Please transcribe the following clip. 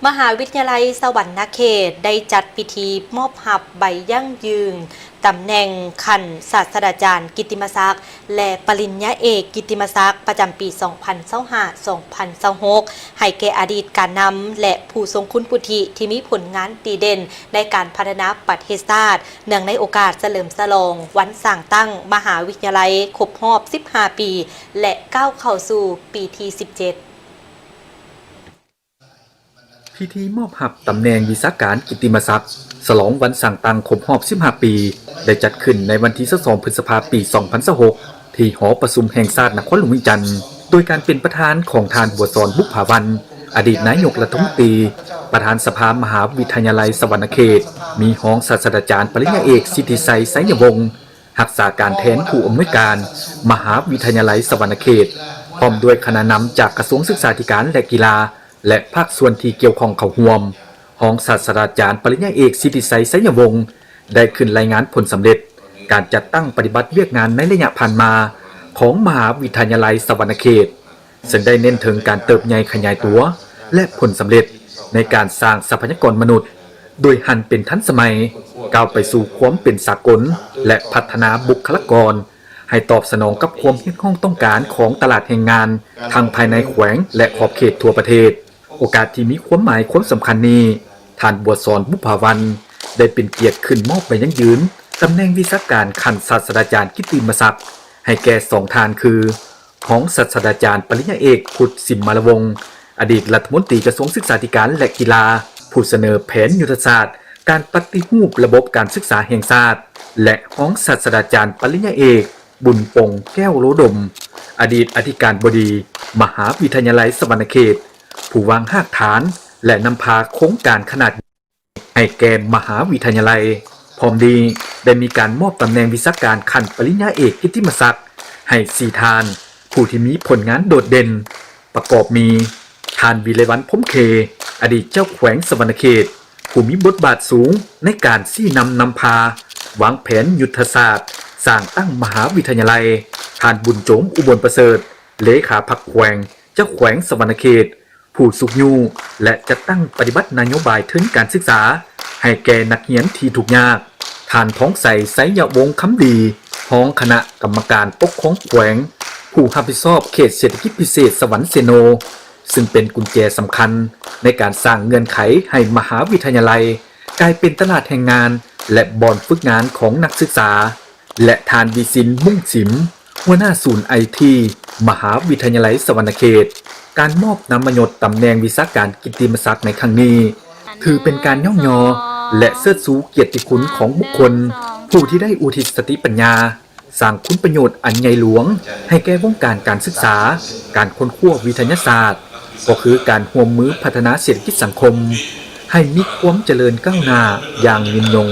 ມະຫາວິທະຍາໄລສະຫວັນນະເຂດ ໄດ້ຈັດພິທີມອບຮັບໃບຢັ້ງຢືນຕຳແໜ່ງຂັ້ນສາດສະດາຈານກິດຕິມະສັກ ແລະ ປະລິນຍາເອກກິດຕິມະສັກ ປະຈຳປີສອງພັນຊາວຫ້າ ສອງພັນຊາວຫົກ ໃຫ້ແກ່ອະດີດການນຳ ແລະ ຜູ້ຊົງຄຸນວຸດທິທີ່ມີຜົນງານດີເດັ່ນໃນການພັດທະນາປະເທດຊາດ, ເນື່ອງໃນໂອກາດສະເຫຼີມສະຫຼອງວັນສ້າງຕັ້ງມະຫາວິທະຍາໄລຄົບຮອບສິບຫ້າປີ ແລະ ກ້າວເຂົ້າສູ່ປີທີສິບເຈັດ. ພິທີມອບຮັບຕຳແໜ່ງວິຊາການກິດຕິມະສັກ ສະຫຼອງວັນສ້າງຕັ້ງຄົບຮອບສິບຫ້າປີ ໄດ້ຈັດຂຶ້ນໃນວັນທີຊາວສອງ ພຶດສະພາ ປີສອງພັນຊາວຫົກ ທີ່ຫໍປະຊຸມແຫ່ງຊາດນະຄອນຫຼວງວຽງຈັນ ໂດຍການເປັນປະທານຂອງທ່ານ ບົວສອນ ບຸບຜາວັນ ອະດີດນາຍົກລັດຖະມົນຕີ, ປະທານສະພາມະຫາວິທະຍາໄລສະຫວັນນະເຂດ, ມີຮອງສາດສະດາຈານປະລິນຍາເອກ ສິດທິໄຊ ໄຊຍະວົງ ຮັກສາການແທນຜູ້ອຳນວຍການມະຫາວິທະຍາໄລສະຫວັນນະເຂດ, ພ້ອມດ້ວຍຄະນະນຳຈາກກະຊວງສຶກສາທິການ ແລະ ກິລາ ແລະ ພາກສ່ວນທີ່ກ່ຽວຂ້ອງເຂົ້າຮ່ວມ. ຮອງສາດສະດາຈານປະລິນຍາເອກ ສິດທິໄຊ ໄຊຍະວົງ ໄດ້ຂຶ້ນລາຍງານຜົນສຳເລັດການຈັດຕັ້ງປະຕິບັດວຽກງານໃນໄລຍະຜ່ານມາຂອງມະຫາວິທະຍາໄລສະຫວັນນະເຂດ, ເຊິ່ງໄດ້ເນັ້ນເຖິງການເຕີບໃຫຍ່ຂະຫຍາຍຕົວ ແລະ ຜົນສຳເລັດໃນການສ້າງຊັບພະຍາກອນມະນຸດ ໂດຍຫັນເປັນທັນສະໄໝ, ກ້າວໄປສູ່ຄວາມເປັນສາກົນ ແລະ ພັດທະນາບຸກຄະລາກອນ ໃຫ້ຕອບສະໜອງກັບຄວາມຮຽກຮ້ອງຕ້ອງການຂອງຕະຫຼາດແຮງງານ ທັງພາຍໃນແຂວງ ແລະ ຂອບເຂດທົ່ວປະເທດ. ໂອກາດທີ່ມີຄວາມໝາຍຄວາມສຳຄັນນີ້, ທ່ານ ບົວສອນ ບຸບຜາວັນ ໄດ້ເປັນກຽດຂຶ້ນມອບໃບຢັ້ງຢືນຕຳແໜ່ງວິຊາການຂັ້ນສາດສະດາຈານກິດຕິມະສັກ ໃຫ້ແກ່ສອງທ່ານຄື ຮອງສາດສະດາຈານປະລິນຍາເອກ ພຸດ ສິມມາລະວົງ ອະດີດລັດຖະມົນຕີກະຊວງສຶກສາທິການ ແລະ ກິລາ, ຜູ້ສະເໜີແຜນຍຸດທະສາດການປະຕິຮູບລະບົບການສຶກສາແຫ່ງຊາດ ແລະ ຮອງສາດສະດາຈານປະລິນຍາເອກ ບຸນປົງ ແກ້ວໂລດົມ ອະດີດອະທິການບໍດີມະຫາວິທະຍາໄລສະຫວັນນະເຂດ, ຜູ້ວາງຮາກຖານ ແລະ ນຳພາໂຄງການຂະໜາດໃຫຍ່ໃຫ້ແກ່ມະຫາວິທະຍາໄລ. ພ້ອມນີ້ໄດ້ມີການມອບຕຳແໜ່ງວິຊາການຂັ້ນປະລິນຍາເອກກິດຕິມະສັກໃຫ້ສີ່ທ່ານ ຜູ້ທີ່ມີຜົນງານໂດດເດັ່ນ ປະກອບມີ ທ່ານ ວິໄລວັນ ພົມເຄ ອະດີດເຈົ້າແຂວງສະຫວັນນະເຂດ ຜູ້ມີບົດບາດສູງໃນການຊີ້ນຳນຳພາ ວາງແຜນຍຸດທະສາດສ້າງຕັ້ງມະຫາວິທະຍາໄລ, ທ່ານ ບຸນໂຈມ ອຸບົນປະເສີດ ເລຂາພັກແຂວງ, ເຈົ້າແຂວງສະຫວັນນະເຂດ ຜູ້ຊຸກຍູ້ ແລະ ຈັດຕັ້ງປະຕິບັດນະໂຍບາຍທຶນການສຶກສາໃຫ້ແກ່ນັກຮຽນທີ່ທຸກຍາກ, ທ່ານ ທອງໃສ ໄຊຍະວົງຄຳດີ ຮອງຄະນະກຳມະການປົກຄອງແຂວງ ຜູ້ຮັບຜິດຊອບເຂດເສດຖະກິດພິເສດສະຫວັນເຊໂນ, ຊຶ່ງເປັນກຸນແຈສຳຄັນໃນການສ້າງເງື່ອນໄຂໃຫ້ມະຫາວິທະຍາໄລກາຍເປັນຕະຫຼາດແຮງງານ ແລະ ບ່ອນຝຶກງານຂອງນັກສຶກສາ ແລະ ທ່ານ ວິສິນ ມຸ້ງສິມ ຫົວໜ້າສູນໄອທີ ມະຫາວິທະຍາໄລສະຫວັນນະເຂດ. ການມອບນາມມະຍົດຕຳແໜ່ງວິຊາການກິດຕິມະສັກໃນຄັ້ງນີ້ ຖືເປັນການຍ້ອງຍໍ ແລະ ເຊີດຊູກຽດຕິຄຸນຂອງບຸກຄົນ ຜູ້ທີ່ໄດ້ອຸທິດສະຕິປັນຍາ ສ້າງຄຸນປະໂຫຍດອັນໃຫຍ່ຫຼວງໃຫ້ແກ່ວົງການການສຶກສາ, ການຄົ້ນຄວ້າວິທະຍາສາດ, ກໍຄືການຮ່ວມມືພັດທະນາເສດຖະກິດສັງຄົມ ໃຫ້ມີຄວາມຈະເລີນກ້າວໜ້າຢ່າງຍືນຍົງ.